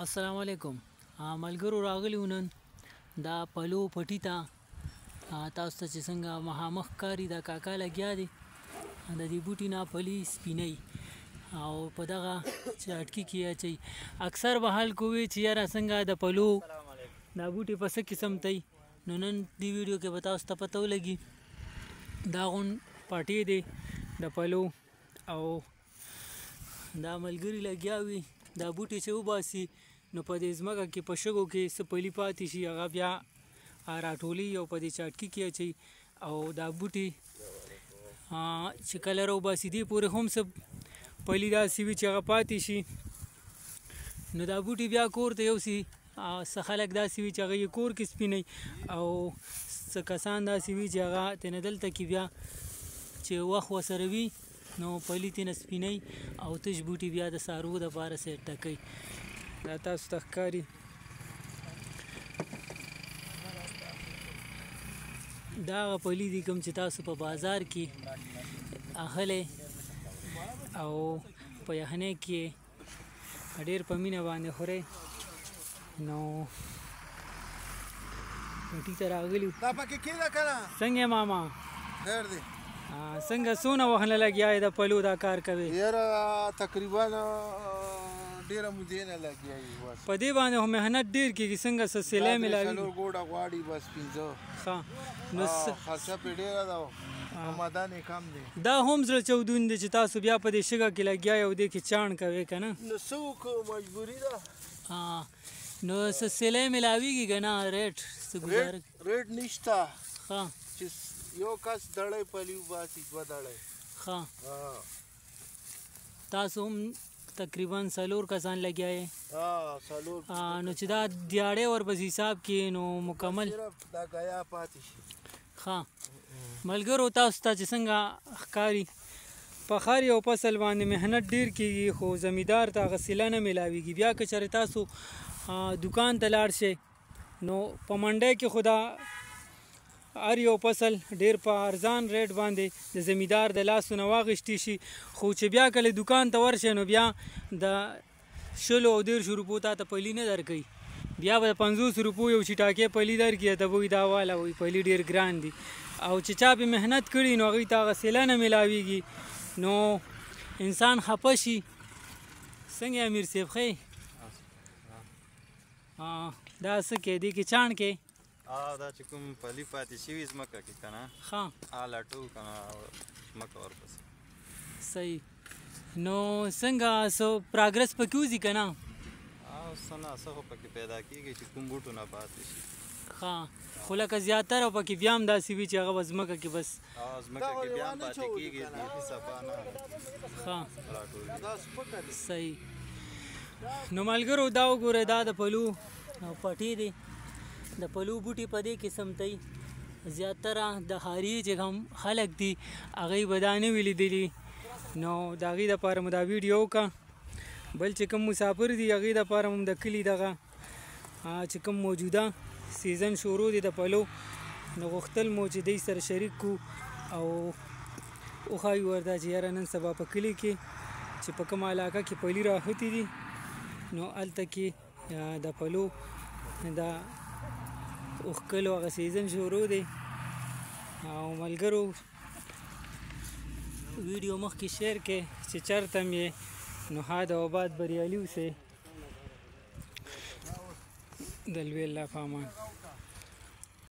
السلام علیکم ملګرو راغلی نن دا پلو پټی ته تاسو ته چې څنګه مخامخ ښکاري دا کاکا لګیا دی د دې بوټي نه پلي سپینوي او په دغه چاټکي کې اچوي. اکثر به خلکو وي چې یاره څنګه د پلو دا بوټي په څه قسم ته، نو نن دې ویډیو کې به تاسو ته پته ولګي. دا غون پټی دی د پلو او دا ملګري لګیا وي دا بوټي چې وباسي نو په دې ځمکه کې په شګو کې څه پلي پاتې شي هغه بیا راټولوي او په دې چاټکي کې اچوي. او دا بوټي چې کله راوباسي دې پورې هم څه پلي داسې وي چې هغه پاتې شي، نو دا بوټي بیا کور ته یوسي. څه خلک داسې وي چې هغه یې کور کې سپینوي او څه کسان داسې وي چې هغه ترېنه دلته کې بیا چې وخت ورسره وي نو پلي ترېنه سپینوي او تش بوټي بیا د څاروو دپاره سیټه کوي. دا تاسو ته ښکاري دا هغه پلي دي کوم چې تاسو په بازار کې اخلئ او په یخنۍ کې ډېر په مینه باندې خورئ. نو پټي ته راغلي. دا پکې کېده که نه؟ څنګه یې ماما؟ خیر دی. څنګه څونه وخت نه لګیا یې د پلو دا کار کوې؟ یاره تقریبا ډېره مودې نه لګیا یو. بس په دې باندې خو محنت ډېر کېږي. څنګه څه سیلی ملاوېږي؟ څلور ګوډه غواړي بس پنځه. ښه نو خرچه پرې ډېره ده آمدن یې کم دی. دا هم زړه چودون دی چې تاسو بیا په دې شګه کې لګیا یې او دې کې چاڼ کوې که نه؟ نو څه وکړو مجبوري ده. نو څه سیلی ملاوېږي که نه؟ ریټ څه ګزاره؟ ریټ نشته. ښه چې یو کس دړی پلي وباسي دوه دړی. ښه تاسو هم تقریبا څلور کسان لګیا یې؟ څلور. نو چې دا دیاړی ورپسې حساب کړې نو مکمل صرف دا ګیا پاتې شي. ښه ملګرو تاسو ته چې څنګه ښکاري په هر یو فصل باندې محنت ډېر کېږي خو زمیندار ته هغه سیله نه میلاویږي. بیا که چېرې تاسو دوکان ته لاړ شئ نو په منډۍ کې خو دا هر یو فصل ډېر په ارزان ریټ باندې د زمیندار د لاسو نه واخیستی شي، خو چې بیا کله دوکان ته ورشئ نو بیا د 20 او 30 روپو تا ته پلي نه درکوي، بیا به د 50 روپو یو چټاکې پلي درکړي ته به وایي دا واله وایي پلي ډېر ګران دي. او چې چا پې محنت کړي نو هغوی ته هغه سیله نه میلاویږي نو انسان خفه شي. څنګه یې امیر صاحب ښه یې؟ دا څه کې دې کې چاڼ کې؟ دا چې کوم پلي پاتې شوي ځمکه کې که نه، ښه لټو که نه ځمکه ورپسې. صحیح. نو څنګه څه پراګرس پکې وځي که نه؟ څه نه څه خو پکې پیدا کېږي چې کوم بوټو نه پاتې شي. ښه خو لکه زیاتره پکې بیا هم داسې وي چې هغه به ځمکه کې بس ځمکه کې بیا هم پاتې کېږي بیخي صفا نه. ښه راټولېږي. صحیح. نو ملګرو دا وګورئ دا د پلو پټی دی. د پلو بوټي په دې قسم ته زیاتره د ښاري چې کوم خلک دي هغوی به دا نه وي لیدلي، نو د هغوی دپاره مو دا ویډیو وکړه. بل چې کوم مسافر دي هغوی دپاره هم د کلي دغه چې کوم موجوده سیزن شروع دی د پلو، نو غوښتل مو چې دوی سره شریک کړو او وښایو ورته چې یاره نن سبا په کلي کې چې په کومه علاقه کې پلي راختي دي نو هلته کې د پلو د اوښکلو هغه سیزن شروع دی. او ملګرو ویډیو مخکې شیر کړئ چې چېرته هم یې، نو ښاد او آباد بریالي اوسئ. د لوی الله په امان.